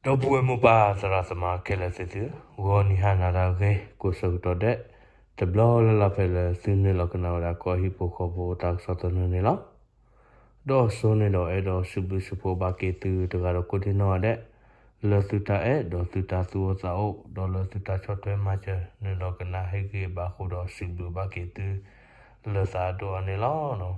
ဒီပုၢ်ဝဲၢ်မိၢ်ပၢ်သရၣ်သမါခဲလၢာ်သ့ၣ်သုဧၢ, ဂီၤနံၤဟါနၤတၢ်ဂ့ၤ ကိးဆၢကတီၢ်ဒဲး တဘျီလၢ်လၢ်ဖဲလၢသုနုာ်လီၤကနၣ်ဝဲဒၣ် ကီၢ်ဟံၣ်ဖိဃီဖိတၢ်ကစီၣ်သနၢၣ်န့ၣ်လီၤ. ဒီးအစိန့ၣ်ဒီးအဲၣ်ဒိးစံးဘျုးစံးဖှိၣ်ဘၣ်က့ၤသုတဂၤဒီးကိးဒံနီၢ်ဂၤဒဲး လၢသုတၢ်အဲၣ်ဒီးသုတၢ်သူၣ်အိၣ်သးအိၣ် ဒီးလၢသုတၢ်ဆီၣ်ထွဲမၤစၢၤ နုာ်လီၤကနၣ်ဟ့ၣ်ဂံၢ်ဘါအဃိဒီးစံးဘျုးဘၣ်က့ၤသု လၢသးအဒိၣ်အါန့ၣ်လီၤ.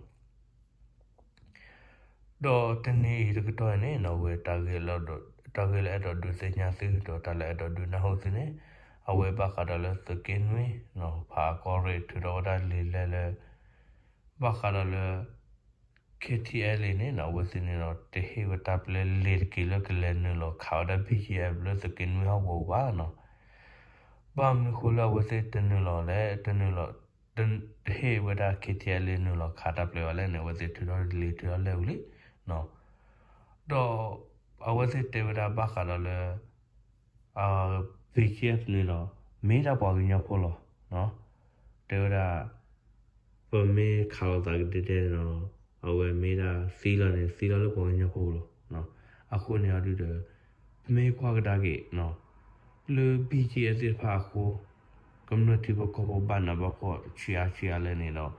ဒီးတနံၤအံၤတကတီၢ်အံၤန့ၣ်နီၣ် အဝဲ တၢ်ဂ့ၢ်လၢအဲၣ်ဒိးဒုးသ့ၣ်ညါသု ဒီးတၢ်လၢအဲၣ်ဒိးဒုးနၢ်ဟူသုန့ၣ် အဝဲဘၣ်ဃးဒီးလၢသုးက့နွံနီၣ် ဖးအကီၢ်ရ့ၣ်ထုးထီၣ်ဝဲဒၣ်လံာ်လဲၢ်လၢ ဘၣ်ဃးဒီးလၢ KTLA န့ၣ်နီၣ် အဝဲသ့ၣ်န့ၣ်ဒီး တဟ့ၣ်ဝဲတၢ်ပျဲလံာ်တက့ၢ်လၢကလဲၤနုာ်လီၤခးဝဲဒၣ် BGF လၢသုးက့နွံဟီၣ်ကဝီၤပူၤဘၣ်နီၣ်. ဘၣ်မနုၤဃိလၢအဝဲသ့ၣ်တနုာ်လီၤလဲၣ်, တဟ့ၣ်ဝဲဒၣ် KTLA နုာ်လီၤခးတၢ်ပျဲဘၣ်လဲၣ်န့ၣ် အဝဲသ့ၣ်ထုးထီၣ်လံာ်ထုးထီၣ်လဲၢ်ဝံၤလံနီၣ်. ဒီးအဝဲသ့ၣ်တဲဝဲဒၣ်ဘၣ်ဃးဒီးလၢ BGF န့ၣ်ဒီး မ့ၢ်ဒၣ်ပှၤကညီဖိလီၤ. တဲဝဲဒၣ် ပမ့ၢ်ခးလိာ်သးကဒဲကဒဲဒီး အဝဲမ့ၢ်ဒၣ်သံလီၤန့ၣ် သံလီၤလၢပှၤကညီဖိလီၤ. အဃိန့ၣ်အီၤဒုးဒီး ပမ့ၢ်ကွၢ်ကဒါက့ၤ လၢ BGF သ့ၣ်တဖၣ်အဃိ ကမျၢၢ်ထံဖိကီၢ်ဖိဘၣ်နးဘၣ်ဖှီၣ်ဆံးအါဆံးအါလဲၣ်န့ၣ်ဒီး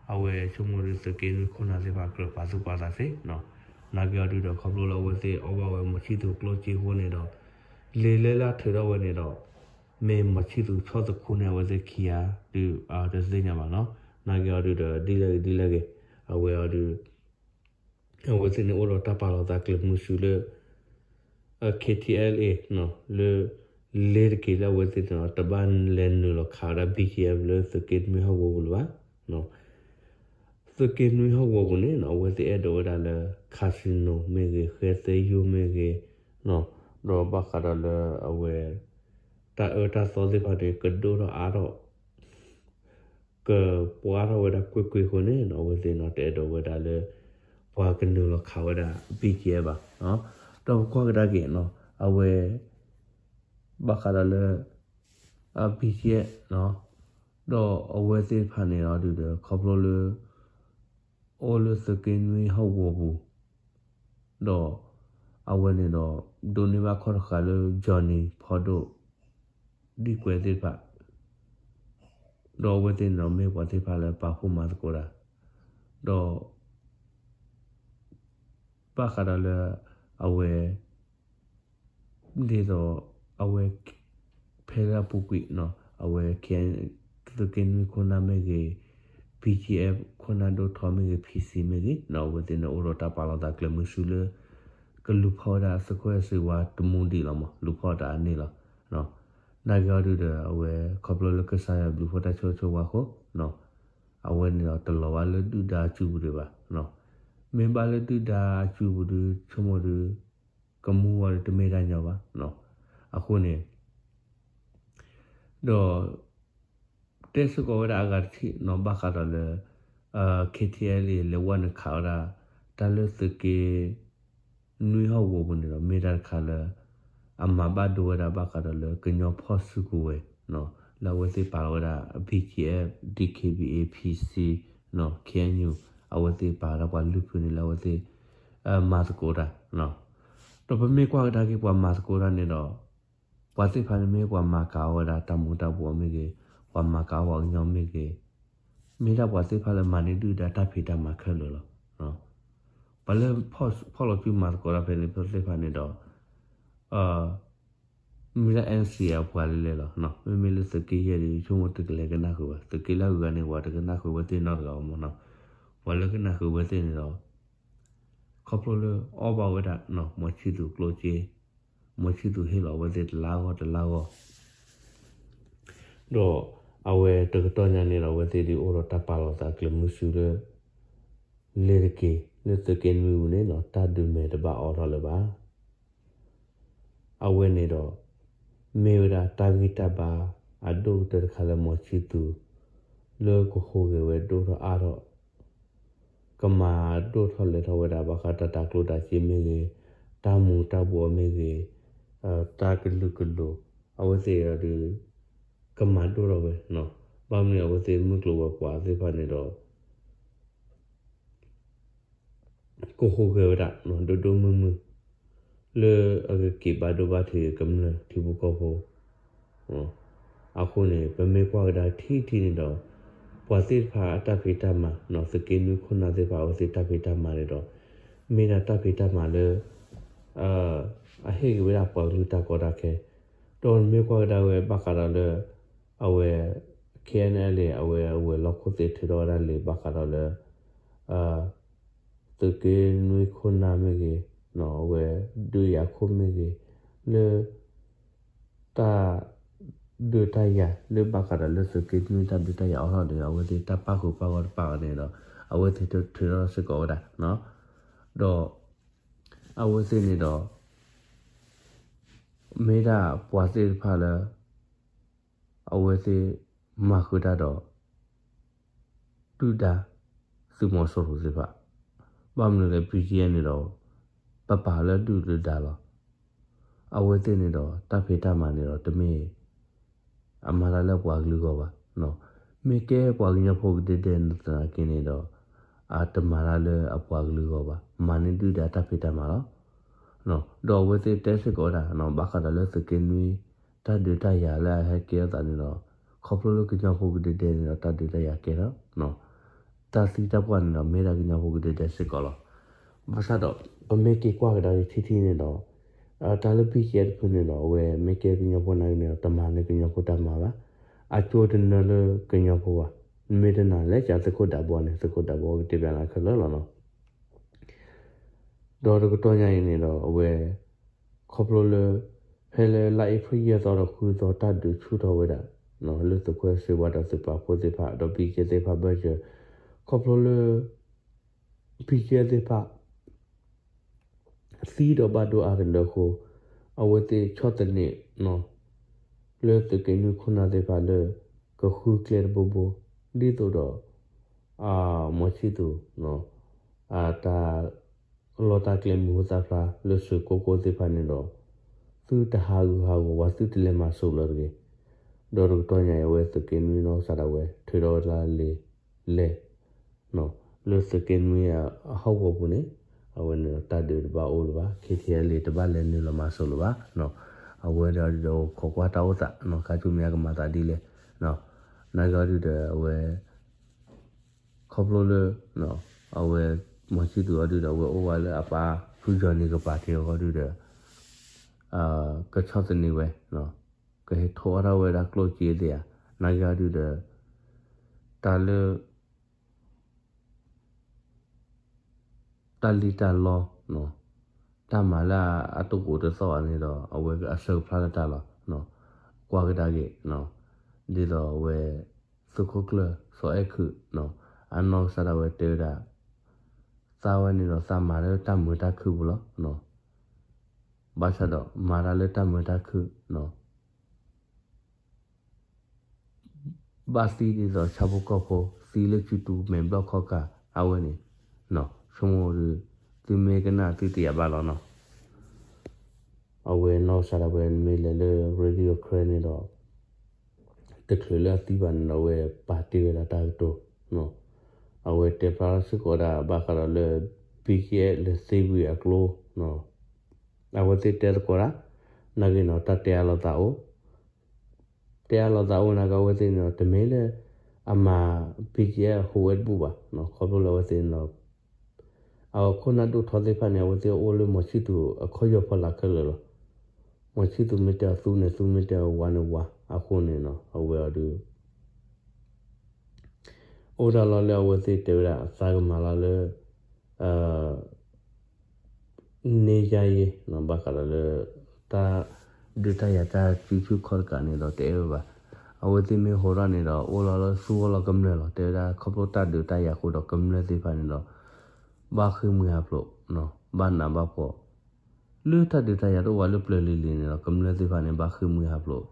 အဝဲဆိကမိၣ်ဒုးသုးက့နွံခိၣ်နၢ်သ့ၣ်တဖၣ်ကြၢးပာ်သူၣ်ပာ်သးသ့နီၣ်. နာ်က့အီၤဒုးဒီးခီဖျိလၢအဝဲသ့ၣ်အီၣ်ဘၣ်ဝဲမီၤဆံၣ်သူးကျိၣ်စ့အဃိန့ၣ်ဒီး လံာ်လဲၢ်လၢထုးထီၣ်ဝဲန့ၣ်ဒီး မ့ၢ်မီၤဆံၣ်သူးဆီၣ်သခူန့ၣ် အဝဲသ့ၣ်ခံဂၤဒုး တသ့ၣ်ညါဘၣ်နီၣ်. နာ်က့အီၤဒုးဒီး ဒ်လဲၣ်ဂ့ၤဒ်လဲၣ်ဂ့ၤ အဝဲအီၤဒုး အဝဲသ့ၣ်န့ၣ်အိၣ်ဒီးတၢ်ပာ်လီၤသးကျၢၤမုဆူလၢ KTLA လၢ လ့ၤတက့ၤလၢအဝဲသ့ၣ်န့ၣ်ဒီး တဘၣ်လဲၤနုာ်လီၤခးဝဲဒၣ် BGF လၢသုးက့နွံဟီၣ်ကဝီၤပူၤလၢၤဘၣ်. သုးက့နွံဟီၣ်ကဝီၤပူၤန့ၣ် အဝဲသ့ၣ်အဲၣ်ဒိးဝဲဒၣ်လၢ casino မ့ၢ်ဂ့ၤ ဃဲသဲယိၣ်မ့ၢ်ဂ့ၤ ဒီးဘၣ်ဃးဒီးလၢအဝဲ တၢ်အၢတၢ်သီသ့ၣ်တဖၣ်န့ၣ် ကဒိၣ်ထီၣ်အါထီၣ် ကပှဲၤထီၣ်ဝဲဒၣ်ကွ့ၢ်ကွ့ၢ်အဃိန့ၣ် အဝဲသ့ၣ်န့ၣ် တအဲၣ်ဒိးဝဲဒၣ်လၢ ပှၤကနုာ်လီၤခးဝဲဒၣ် BGF ဘၣ်. ဒီးပကွၢ်ကဒါက့ၤ အဝဲ ဘၣ်ဃးဒီးလၢ BGF ဒီးအဝဲသ့ၣ်တဖၣ်န့ၣ်ဒီး ခီဖျိလၢ အိၣ်လၢသုးက့နွံဟီၣ်ကဝီၤပူၤ ဒီးအဝဲန့ၣ်ဒီး ဒိးန့ၢ်ဘၣ်ခီၣ်တဃာ်လၢ Johnny ဖီဒိၣ် ဒံၣ်ကွဲသ့ၣ်တဖၣ် ဒီးအဝဲသ့ၣ်န့ၣ်ဒီးမ့ၢ်ပှၤသ့ၣ်တဖၣ်လၢပာ်ဖှိၣ်မၤသကိးတၢ် ဒီး ဘၣ်ဃးဒီးလၢ အဝဲ ဒ်သိး အဝဲ ဖဲလၢအပူၤကွံာ် အဝဲ သုးက့နွံခိၣ်နၢ်မ့ၢ်ဂ့ၤ BGF ခိၣ်နၢ်ဒိၣ်ထီမ့ၢ်ဂ့ၤ PC မ့ၢ်ဂ့ၤ အဝဲသ့ၣ်န့ၣ်အိၣ်ဒီးတၢ်ပာ်လီၤသးကျၢၤမုဆူလၢ ကလူၤဖီၣ်ဝဲဒၣ်သုးခိၣ်အဲၣ်စ့ဝါတမူဒံးလီၤမး လူၤဖီၣ်တၢ်အန့ၣ်လီၤ. နာ်က့အီၤဒုးဒီး အဝဲခီဖျိလၢကစၢ်ယွၤဘျုးဖှိၣ်တၢ်ဆိၣ်ဂ့ၤဆိၣ်ဝါအဃိ အဝဲန့ၣ်ဒီးတလီၤဘၣ်လၢဒုၣ်ဒါအစုပူၤဒံးဘၣ်. မ့ၢ်ဘၣ်လၢဒုၣ်ဒါအစုပူၤဒုး ဆိကမိၣ်ဒုး ကမူဝဲဒီးတမ့ၢ်တၢ်ညီဘၣ်. အဃိန့ၣ် ဒီး တဲစ့ၢ်ကီးဝဲဒၣ်အဂၤတထံၣ်နီၤ ဘၣ်ဃးဒီးလၢ KTLA လဲၤဝဲနုာ်ခးဝဲဒၣ် တၢ်လၢသုးက့ နွံဟီၣ်ကဝီၤပူၤန့ၣ်ဒီး မ့ၢ်တၢ်တခါလၢ အမၤဘၣ်ဒိဝဲဒၣ်ဘၣ်ဃးဒီးလၢကညီဖီၣ်စုကဝဲၤ လၢအဝဲသ့ၣ်ပာ်လီၤဝဲဒၣ် BGF, DKBA, PC, KNU အဝဲသ့ၣ်ပာ်ဝဲဒၣ်ပှၤလုၢ်ဖုန့ၣ်လၢအဝဲသ့ၣ် မၤသကိးတၢ် ဒီးပမ့ၢ်ကွၢ်ကဒါက့ၤပှၤမၤသကိးတၢ်န့ၣ်ဒီး ပှၤသ့ၣ်တဖၣ်န့ၣ်မ့ၢ်ပှၤမၤကၤဝဲဒၣ်တၢ်မူၤတၢ်ဘှီးမ့ၢ်ဂ့ၤ, ပှၤမၤကၤပှၤကညီမ့ၢ်ဂ့ၤ, မ့ၢ်ဒၣ်ပှၤသ့ၣ်တဖၣ်လၢမၤန့ၢ်ဒုၣ်ဒါတၢ်ဖံးတၢ်မၤခဲလၢာ်လီၤ. ပှၤလၢ ဖီၣ်လီၤစုမၤသကိးတၢ်ဖဲန့ၣ် ပှၤသ့ၣ်တဖၣ်န့ၣ်ဒီး မ့ၢ်ဒၣ် NCA အပှၤလဲၤလဲၤလီၤ. မ့မ့ၢ်လၢသုးက့ယဲၢ်ဒီး ဆိကမိၣ်တကလဲၤကနၣ်ဃုာ်ဘၣ်. သုးက့လၢအဂၤန့ၣ် ပှၤတကနၣ်ဃုာ်ဝဲသ့ၣ်နီတဂၤဘၣ်မးနီၤ. ပှၤလၢကနၣ်ဃုာ်ဝဲသ့ၣ်န့ၣ်ဒီး ခီဖျိလၢအီၣ်ဘၣ်ဝဲဒၣ် မီၤဆံၣ်သူးကျိၣ်စ့, မီၤဆံၣ်သူးဟ့ၣ်လီၤဝဲသ့ၣ်တလါဂီၢ်တလါဂီၢ် ဒီးအဝဲတကတီၢ်ညါန့ၣ်ဒီး အဝဲသ့ၣ်ဒုးအိၣ်ဒီးတၢ်ပာ်လီၤသးကျၢၤမုဆူလၢ လ့ၤတက့ၤ လၢသုးက့နွံပူၤန့ၣ်နီၤ တၢ်ဒုးမဲာ်တဘၣ်အိးထီၣ်လၢၤဘၣ်. အဝဲန့ၣ်ဒီး မ့ၢ်ဝဲဒၣ်တၢ်ဂံၢ်တၢ်ဘါအဒိၣ်ကတၢၢ်တခါလၢမီၤဆံၣ်သူး လၢကဟူးဂဲၤဝဲဒိၣ်ထီၣ်အါထီၣ် ကမၤဒိၣ်ထီၣ်လဲၤထီၣ်ဝဲဒၣ် ဘၣ်ဃးတၢ်တၤကျိၣ်တၤစ့မ့ၢ်ဂ့ၤ, တၢ်မူၤတၢ်ဘှီးမ့ၢ်ဂ့ၤ, တၢ်ကလုာ်ကလိၤ အဝဲသ့ၣ်ဒီး ကမၤဒိၣ်ထီၣ်ဝဲ, ဘၣ်မနုၤအဝဲသ့ၣ်မုၢ်ကျိၤဝဲၤကွာ်သ့ၣ်တဖၣ်န့ၣ်ဒီး ကဟူးဂဲၤဝဲဒၣ် ဒိၣ်ဒိၣ်မုၢ်မုၢ်, လၢအကက့ၤဘၣ်ဒိဘၣ်ထံးကမျၢၢ်ထံဖိကီၢ်ဖိ အဃိန့ၣ် ပမ့ၢ်ကွၢ်ကဒါထံထံန့ၣ်ဒီး ပှၤသ့ၣ်တဖၣ်အတၢ်ဖံးတၢ်မၤ သုးက့နွံခိၣ်နၢ်သ့ၣ်တဖၣ် အဝဲသ့ၣ်တၢ်ဖံးတၢ်မၤန့ၣ်ဒီး မ့ၢ်ဒၣ်တၢ်ဖံးတၢ်မၤလၢ အဟ့ၣ်က့ၤဝဲဒၣ်ပှၤကလုာ်တၢ်ကီတၢ်ခဲ, ဒီးမ့ၢ်ကွၢ်ကဒါဝဲဘၣ်ဃးဒီးလၢ အဝဲ ခဲအံၤန့ၣ်လံ အဝဲအဝဲၤလီၢ်ခိၣ်သ့ၣ်ထုးထီၣ်ဝဲဒၣ်လံာ်ဘၣ်ဃးဒီးလၢ သုးက့နွံခိၣ်နၢ်မ့ၢ်ဂ့ၤ, အဝဲဒုးယၤခိၣ်မ့ၢ်ဂ့ၤ, လၢ တၢ်ဒုးတၢ်ယၤလၢဘၣ်ဃးဒီးလၢသုးက့နွံတၢ်ဒုးတၢ်ယၤအိၣ်ထီၣ်န့ၣ် အဝဲသ့ၣ်တၢ်ပၣ်ဃုာ်ပၣ်ဂီၢ်တပၣ်န့ၣ်ဒီး အဝဲသ့ၣ်ထုးထီၣ်စ့ၢ်ကီးဝဲဒၣ်, ဒီး အဝဲသ့ၣ်န့ၣ်ဒီး မ့ၢ်ဒၣ်ပှၤသ့ၣ်တဖၣ်လၢ အဝဲသ့ၣ်မၤဃုာ်တၢ်ဒီး ဒုၣ်ဒါ သုးမီၤစိရိၤသ့ၣ်တဖၣ်, ဘၣ်မနုၤလဲၣ် BGF န့ၣ်ဒီး ပပာ်လၢဒုၣ်ဒါလီၤ. အဝဲသ့ၣ်န့ၣ်ဒီး တၢ်ဖံးတၢ်မၤန့ၣ်ဒီး တမ့ၢ် အမၤတၢ်လၢပှၤကလုာ်ဂီၢ်ဘၣ်, မ့ၢ်ကဲပှၤကညီဖိကဒဲဒဲသနာ်က့န့ၣ်ဒီး အတမၤတၢ်လၢအပှၤကလုာ်ဂီၢ်ဘၣ်, မၤန့ၢ်ဒုၣ်ဒါတၢ်ဖံးတၢ်မၤလီၤ. ဒီးအဝဲသ့ၣ်တဲစ့ၢ်ကီးဝဲဒၣ် ဘၣ်ဃးဒီးလၢသုးက့နွံ တၢ်ဒုးတၢ်ယၤလၢအဟဲကဲထီၣ်သးန့ၣ်ဒီး ခီဖျိလၢကညီဖိကဒဲဒဲန့ၣ်ဒီး တၢ်ဒုးတၢ်ယၤကဲထီၣ် တၢ်သံတၢ်ပှၢ်န့ၣ်ဒီး မ့ၢ်ဒၣ်ကညီဖိကဒဲဒဲစ့ၢ်ကီးလီၤ. ဘၣ်ဆၣ်ဒီး ပမ့ၢ်က့ၤကွၢ်ကဒါက့ၤထံထံန့ၣ်ဒီး တၢ်လၢ BGF တဖုန့ၣ်ဒီး အဝဲမ့ၢ်ကဲကညီဖိနာ်က့န့ၣ်ဒီး တမၤန့ၢ်ကညီဖိတၢ်မၤဘၣ်, အကၠိတနၢလၢကညီဖိဘၣ်, မ့ၢ်တနာ်လဲၣ် ကသုးခိၣ်ဒးဘီန့ၣ် သုးခိၣ်ဒးဘီကတဲဘၣ်နၤခဲလၢာ်လီၤနီၤ. ဒီးတကတီၢ်ညါအံၤန့ၣ်ဒီး အဝဲ ခီဖျိလၢ ဖဲလၢလါအ့ဖြ့ၣ်ယဲၢ်သီဒီးဃုသီ တၢ်ဒုးဆူၣ်ထီၣ်ဝဲဒၣ် လၢသုးခွဲးစ့ဝါဒီးသုးပာ်ဖှိၣ်သ့ၣ်တဖၣ် ဒီး BGF သ့ၣ်တဖၣ်ဘၢၣ်စၢၤ ခီဖျိလၢ BGF သ့ၣ်တဖၣ် သံဒီးဘၣ်ဒိအါတလၢအဃိ အဝဲသ့ၣ်ဆီၣ်သနံး လၢသုးက့နွံခိၣ်နၢ်သ့ၣ်တဖၣ်လၢ ကဃုကျဲတဘိဘိ ဒ်သိးဒီး မီၤဆံၣ်သူး အတၢ်လီၢ်တၢ်ကျဲမုၢ်ဟူသၣ်ဖျါလၢစၢၤကိၢ်ကိၢ်သ့ၣ်တဖၣ်န့ၣ်ဒီး သုတဟးဂူာ်ဟးဂီၤဝဲ သုတလဲၤမၤစိၤလၢၤတဂ့ၤ, ဒီးတကတီၢ်ညါအံၤ အဝဲသုးက့နွံနီၢ်ကစၢ်ဒၣ်ဝဲ ထုးထီၣ်ဝဲဒၣ်လံာ်လဲၢ် လၢသုးက့နွံအဟီၣ်ကဝီၤပူၤန့ၣ် အဝဲန့ၣ်ဒီးတၢ်ဒုးတဘၣ်အိၣ်လၢၤဘၣ်, KTLA တဘၣ်လဲၤနုာ်လီၤမၤစိၤလၢၤဘၣ်, အဝဲဒီးဒီးခိးကွၢ်တၢ်အိၣ်သး ခါဆူမဲာ်ညါကမၤသးဒ်လဲၣ်, နာ်က့အီၤဒုဒီးအဝဲ ခီဖျိလၢ အဝဲ မီၤဆံၣ်သူးအီၤဒုဒီး အဝဲအိၣ်ဝဲလၢအပၢ်ဖုယီၤနံၤကပၤထံးအဂီၢ်ဒုဒီး ကဆီၣ်သနံးဝဲ ကဟဲထိးအီၣ်ထီၣ်ဝဲဒၣ်ကျိၣ်စ့သ့ၣ်ဧါ, နာ်က့အီၤဒုဒီး တၢ်လၢ တၢ်လံၣ်တၢ်လီ တၢ်မၤလၢအတကိးတသီၣ်ဘၣ်န့ၣ်ဒီး အဝဲအဆၢကဖျါလၢတၢ်လီၤ, ကွၢ်ကဒါက့ၤ ဒ်သိးအဝဲ သုးခိၣ်ကျၢၢ်စီၤအဲၣ်ခုး အနီၢ်ကစၢ်ဒၣ်ဝဲတဲဝဲဒၣ် သးဝဲန့ၣ်ဒီးသးမၤလၢတၢ်မုာ်တၢ်ခုၣ်ပူၤလီၤ, ဘၣ်ဆၣ်ဒီးမၤတၢ်လၢတၢ်မုာ်တၢ်ခုၣ် ဘၣ်သံဒ်သိးဆၣ်ဖိကီၢ်ဖိ သံလၢစုတူၤမဲာ်ဘျီၣ်ခီၣ်ကၢ် အဝဲန့ၣ် ဆိကမိၣ်ဒု သုမ့ၢ်ကနၣ်သုတယာ်ဘၣ်လီၤနီၤ, အဝဲနီၢ်ကစၢ်ဒၣ်ဝဲမ့ၢ်လဲၤလၢ Radio Karen န့ၣ်ဒီး တချုးလၢအသံဘၣ်န့ၣ်ဒီး အဝဲပာ်တ့ၢ်ဝဲဒၣ်တၢ်ကတိၤ အဝဲတဲဖျါစ့ၢ်ကီးဒၣ်ဘၣ်ဃးဒီးလၢ BGF လဲၤသ့ဝံၤအကျိ အဝဲသ့ၣ်တဲသကိးဒၣ် နာ်က့နီၤ တၢ်တဲအါလိာ်သးအိၣ် တဲအါလိာ်သးအိၣ်နာ်က့ အဝဲသ့ၣ်န့ၣ်ဒီး တမ့ၢ်လၢအမၤ BGF ဟူးဝဲတဘူၣ်ဘၣ်, ခီဖျိလၢအဝဲသ့ၣ်န့ၣ်ဒီး အခိၣ်နၢ်ဒိၣ်ထီသ့ၣ်တဖၣ်န့ၣ် အဝဲသ့ၣ်အိၣ်လၢမီၤဆံၣ်သူးအခီၣ်ယီၢ်ဖီလာ်ခဲလၢာ်လီၤ. မီၤဆံၣ်သူးမ့ၢ်တဲအီၤသူန့ၣ်သူ မ့ၢ်တဲအီၤဝါန့ၣ်ဝါ အဃိန့ၣ်နီၤ အဝဲအီၤဒု အိၣ်ဒၣ်လီၤလၢအဝဲသ့ၣ်တဲဝဲဒၣ် သးကမၤလီၤလၢ န့ၢ်ယါယ့ ဘၣ်ဃးဒီးလၢ တၢ်ဒုးတၢ်ယၤတၢ်စုဆူၣ်ခီၣ်တကးန့ၣ်ဒီးတအဲၣ်ဝဲဘၣ်. အဝဲသ့ၣ်မ့ၢ်ဟိးထီၣ်န့ၣ်ဒီး အိၣ်လီၤလၢသူအီၤလီၤကမျၢၢ်လီၤ. တဲဝဲဒၣ်ခီဖျိတၢ်ဒုးတၢ်ယၤအဃိဒီးကမျၢၢ်သ့ၣ်တဖၣ်န့ၣ်ဒီး ဘၣ်ဃ့ၢ်မှံဟးဖျိး ဘၣ်နးဘၣ်ဖှီၣ် လၢတၢ်ဒုးတၢ်ယၤတအိၣ်ဘၣ်လၢပျၢၤလံၤလံၤန့ၣ်ဒီး ကမျၢၢ်သ့ၣ်တဖၣ်န့ၣ် ဘၣ်ဃ့ၢ်မှံဟးဖျိး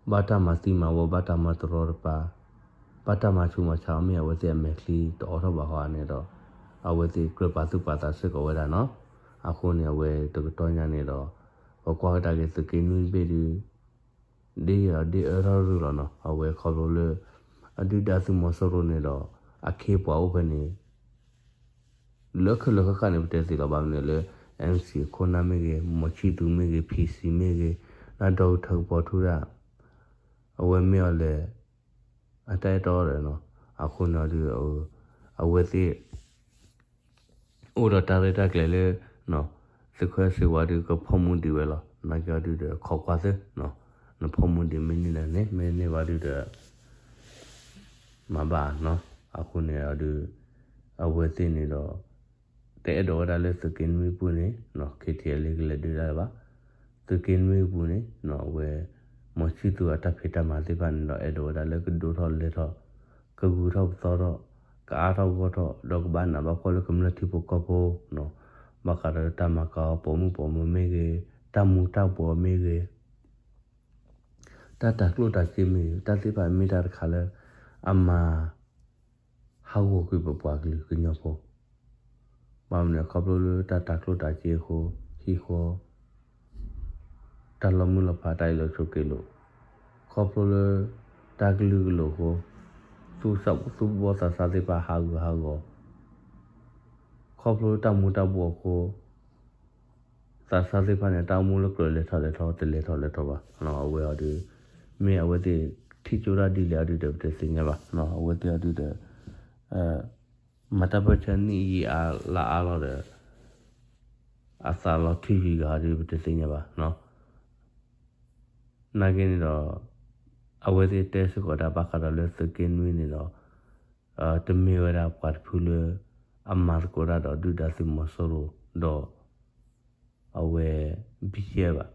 ဘၣ်တၢ်မၤသံမၤဝီ ဘၣ်တၢ်မၤတရီတပါ ဘၣ်တၢ်မၤဆူးမၤဆါ မ့ၢ်အဝဲသ့ၣ်အမဲာ်ချံတအိးထီၣ်ဘၣ်ဃီန့ၣ်ဒီး အဝဲသ့ၣ်ကြၢးပာ်သူၣ်ပာ်သးစ့ၢ်ကီးဝဲဒၣ်နီၤ. အဃိန့ၣ် အဝဲတကတီၢ်ညါန့ၣ်ဒီး ပကွၢ်ကဒါက့ၤသုးက့နွံဘ့ၣ်ဒု ဒ်အံၤဒီးဒ်အၢထီၣ်ရူၢ်လီၤနီၤ. အဝဲခီဖျိလၢ အဒုၣ်ဒါသုးမီၤစိရိၤန့ၣ်ဒီး အခ့အပှၤအိၣ်ဖဲန့ၣ် လၢခဲလၢာ်ခဲခါန့ၣ် ပတဲသ့လီၤ. ဘၣ်မနုၤလၢ MC ခိၣ်နၢ်မ့ၢ်ဂ့ၤ, မီၤဆံၣ်သူမ့ၢ်ဂ့ၤ, PC မ့ၢ်ဂ့ၤ, လၢဒီကထၢကပီၤထူဒၣ် အဝဲမ့ၢ်အီၤလဲၣ် အတၢ်အဲၣ်တီဒီးနီၤ, အဃိန့ၣ်အီၤဒုး အဝဲသ့ၣ် အိၣ်ဒီးတၢ်ရဲၣ်တၢ်ကျဲၤလၢ သုးခိၣ်စ့ဝါဒုးကဖီၣ်မူဒံးဝဲလီၤ. နာ်က့အီၤဒုးဒီး ခိးကွၢ်သ့, နဖီၣ်မူဒံးမ့ၢ်န့ၢ်လဲၣ်န့ၣ်, မ့ၢ်န့ၢ်ဘၣ်ဒုးဒီး မၤဘၣ်နီၤ. အဃိန့ၣ်အီၤဒုး အဝဲသ့ၣ်န့ၣ်ဒီး တအဲၣ်ဒိးဝဲဒၣ်လၢသုးက့နွံပူၤန့ၣ် KTLA ကလဲၤဒုးဒၣ်လၢၤဘၣ်. သုးက့နွံပူၤန့ၣ် အဝဲ မီၤဆံၣ်သူအတၢ်ဖံးတၢ်မၤသ့ၣ်တဖၣ်န့ၣ်ဒီး အဲၣ်ဒိးဝဲဒၣ်လၢကဒိၣ်ထီၣ်လဲၤထီၣ်, ကဂုၤထီၣ်ပသီထီၣ်, ကအါထီၣ်ဂီၢ်ထီၣ်, ဒီးကဘၣ်နးဘၣ်ဖှီၣ်လၢကမျၢၢ်ထံဖိကီၢ်ဖိ, ဘၣ်ဃးဒီးတၢ်မၤကၤပိာ်မုၣ်ပိာ်မၢၤမ့ၢ်ဂ့ၤ, တၢ်မူၤတၢ်ဘှီးမ့ၢ်ဂ့ၤ, တၢ်တၤကျိၣ်တၤစ့မ့ၢ်ဂ့ၤ, တၢ်သ့ၣ်တဖၣ်မ့ၢ်တၢ်တခါလၢ အမၤ ဟးဂီၤကွံာ်ပပှၤကလုာ်ကညီဖိ, ဘၣ်မနုၤခီဖျိလၢတၢ်တၤကျိၣ်တၤစ့အဃိ, ဟံၣ်ဃီ, တၢ်လီၤမုၢ်လီၤဖး တၢ်အ့ၣ်လိာ်ဆိးက့လိာ်, ခီဖျိလၢ တၢ်ကလုာ်ကလိာ်အဃိ, သူၣ်ဘီၣ်သးစၢ်သ့ၣ်တဖၣ်ဟးဂူာ်ဟးဂီၤ, ခီဖျိလၢတၢ်မူၤတၢ်ဘှီးအဃိ သးစၢ်သ့ၣ်တဖၣ်န့ၣ် တၢ်အိၣ်မူလၢကြၢးလဲၤထီၣ်လဲၤထီ တလဲၤထီၣ်လဲၤထီဘၣ်. အဝဲအီၤဒုး မ့ၢ်အဝဲသ့ၣ်ထံၣ်ကၠိတၢ်ဒ်လဲၣ်အီၤဒုးဒီး ပတသ့ၣ်ညါဘၣ်. အဝဲသ့ၣ်အီၤဒုးဒီး မၤတၢ်ပၢၢ်ဆၢနံၣ်ယံာ်အါလါအါလီၤဒီး အသးလီၤထံယံာ်ဂၤအီၤဒုး ပတသ့ၣ်ညါဘၣ်. နာ်က့န့ၣ်ဒီး အဝဲသ့ၣ်တဲစ့ၢ်ကီးဒၣ်ဘၣ်ဃးဒီးလၢသုးက့နွံန့ၣ်ဒီး တမ့ၢ်ဝဲဒၣ်ပှၤတဖုလၢ အမၤသကိးတၢ်ဒီးဒုၣ်ဒါသုးမီၤစိရိၤဒီး အဝဲ BGF ဘၣ်.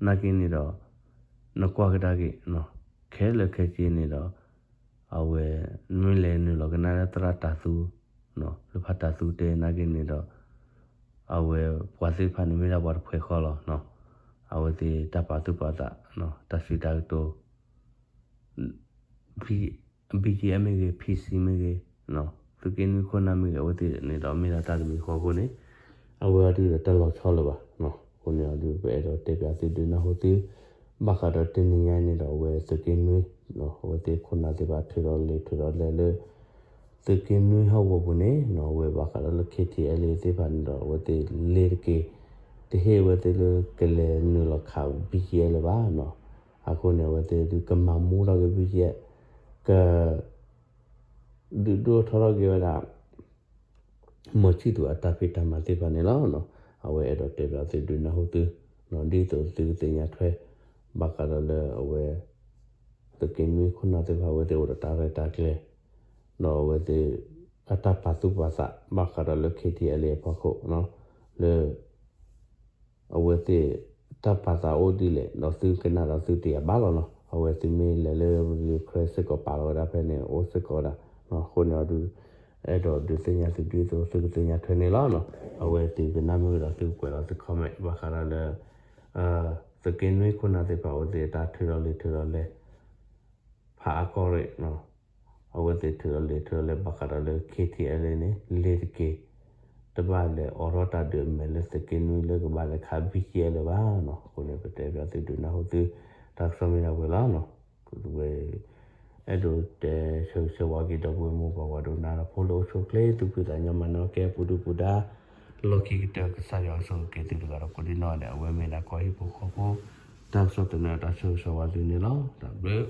နာ်က့န့ၣ်ဒီး နကွၢ်ကဒါက့ၤ ခဲလၢာ်ခဲဆ့န့ၣ်ဒီး အဝဲ မ့ၢ်လဲၤနုာ်လီၤကနၣ်လၢသရၣ်တၤသူ လၢဖးတၤသူတဲနာ်က့န့ၣ်ဒီး အဝဲပှၤသ့ၣ်တဖၣ်န့ၣ်မ့ၢ်ဒၣ်ပှၤတဖှဲးဃီလီၤ. အဝဲသ့ၣ်တၢ်ပာ်သူၣ်ပာ်သး တၢ်စံးတၢ်ကတိၤ BGF မ့ၢ်ဂ့ၤ PC မ့ၢ်ဂ့ၤ သုးက့နွံခိၣ်နၢ်မ့ၢ်ဂ့ၤ အဝဲသ့ၣ်န့ၣ်ဒီးမ့ၢ်ဒၣ်တၢ်တမံၤဃီအဃိန့ၣ် အဝဲအီၤဒုးဒီးတၢ်လီၤဆီလၢၤဘၣ်. အဃိန့ၣ်အီၤဒုး ပအဲၣ်ဒိးတဲပၠးသုဒုးနၢ်ဟူသု ဘၣ်ဃးဒီးတနံၤညါန့ၣ်ဒီး အဝဲသုးက့နွံ အဝဲသ့ၣ်ခိၣ်နၢ်သ့ၣ်တဖၣ်ထုးထီၣ်လံာ်ထုးထီၣ်လဲၢ်လၢ သုးက့နွံဟီၣ်ကဝီၤပူၤန့ၣ် အဝဲဘၣ်ဃးဒီးလၢ KTLA သ့ၣ်တဖၣ်န့ၣ်ဒီး အဝဲသ့ၣ်လ့ၤတက့ၢ် တဟ့ၣ်အဝဲသ့ၣ်လၢကလဲၤနုာ်လီၤခး BGF လၢၤဘၣ်. အဃိန့ၣ် အဝဲသ့ၣ်ဒုးကမၤမူထီၣ်က့ၤ BGF က ဒုးဒိၣ်ထီၣ်ထီၣ်က့ၤဝဲဒၣ် မီၤဆံၣ်သူၤအတၢ်ဖံးတၢ်မၤသ့ၣ်တဖၣ်န့ၣ်လီၤ. အဝဲအဲၣ်ဒိးတဲဘၣ်သုဒုးနၢ်ဟူသု ဒ်သိးသုကသ့ၣ်ညါထွဲ ဘၣ်ဃးဒီးလၢအဝဲ သုးက့နွံခိၣ်နၢ်သ့ၣ်တဖၣ် အဝဲသ့ၣ်အိၣ်ဒီးတၢ်ရဲၣ်တၢ်ကျဲၤ ဒီးအဝဲသ့ၣ် အတၢ်ပာ်သူၣ်ပာ်သး ဘၣ်ဃးဒီးလၢ KTLA အဖီခိၣ် လၢ အဝဲသ့ၣ် တၢ်ပာ်သးအိၣ်ဒ်လဲၣ် ဒီးသုကနၣ်ဒီးသုတယာ်ဘၣ်လီၤနီၤ. အဝဲသ့ၣ်မ့ၢ်လဲၤလၢ Ukraine စ့ၢ်ကီးပာ်လီၤဝဲဒၣ်ဖဲန့ၣ် အိၣ်စ့ၢ်ကီးဝဲဒၣ် အဃိန့ၣ်အီၤဒုး အဲၣ်ဒိးဒုးသ့ၣ်ညါသုဒ်သိးသုကသ့ၣ်ညါထွဲန့ၣ်လီၤ. အဝဲသ့ၣ်ကနၣ်မ့ၢ်ဝဲဒီးသုကကွဲးလီၤသု comment ဘၣ်ဃးဒီးလၢ သုးက့နွံခိၣ်နၢ်သ့ၣ်တဖၣ် အဝဲသ့ၣ်အတၢ်ထုးထီၣ်လံာ်ထုးထီၣ်လဲၢ် ဖးအါကီၢ်ရ့ၣ် အဝဲသ့ၣ်ထုးထီၣ်လံာ်ထုးထီၣ်လဲၢ် ဘၣ်ဃးဒီးလၢ KTLA န့ၣ် လ့ၤတက့ၢ် တဘၣ်လဲၤအိးထီၣ်တၢ်ဒုးအမဲာ်လၢသုးက့နွံလၢကဘၣ်လဲၤခး BGF လၢၤဘၣ်နီၤ. အဃိန့ၣ် ပတဲဘၣ်သုဒုးနၢ်ဟူသု တၢ်ကစီၣ်မ့ၢ်ဒၣ်ဝဲလီၤနီၤ. ဝဲ အဲၣ်ဒိးတဲဆၢဂ့ၤဆၢဝါက့ၤ ဒီပုၢ်ဝဲၢ်မိၢ်ပၢ်ဝဲဒိကနၣ်တၢ်ဖိလၢအိၣ်ဆူၣ်အိၣ်ချ့ သူၣ်ဖှံသးညီ မၤနၢၤကဲပူၤဒုပူၤဒါ လီၢ်ခံကတၢၢ် ကစၢ်ယွၤကဆိၣ်ဂ့ၤက့ၤသုတဂၤဒီးကိးဒံနီၢ်ဂၤဒဲး အဝဲမ့ၢ်ဒၣ်ကီၢ်ဟံၣ်ဖိဃီဖိ တၢ်ကစီၣ်သနၢၣ်တၢ်ဆၢဂ့ၤဆၢဝါသုန့ၣ်လီၤ. တၢ်ဘျုး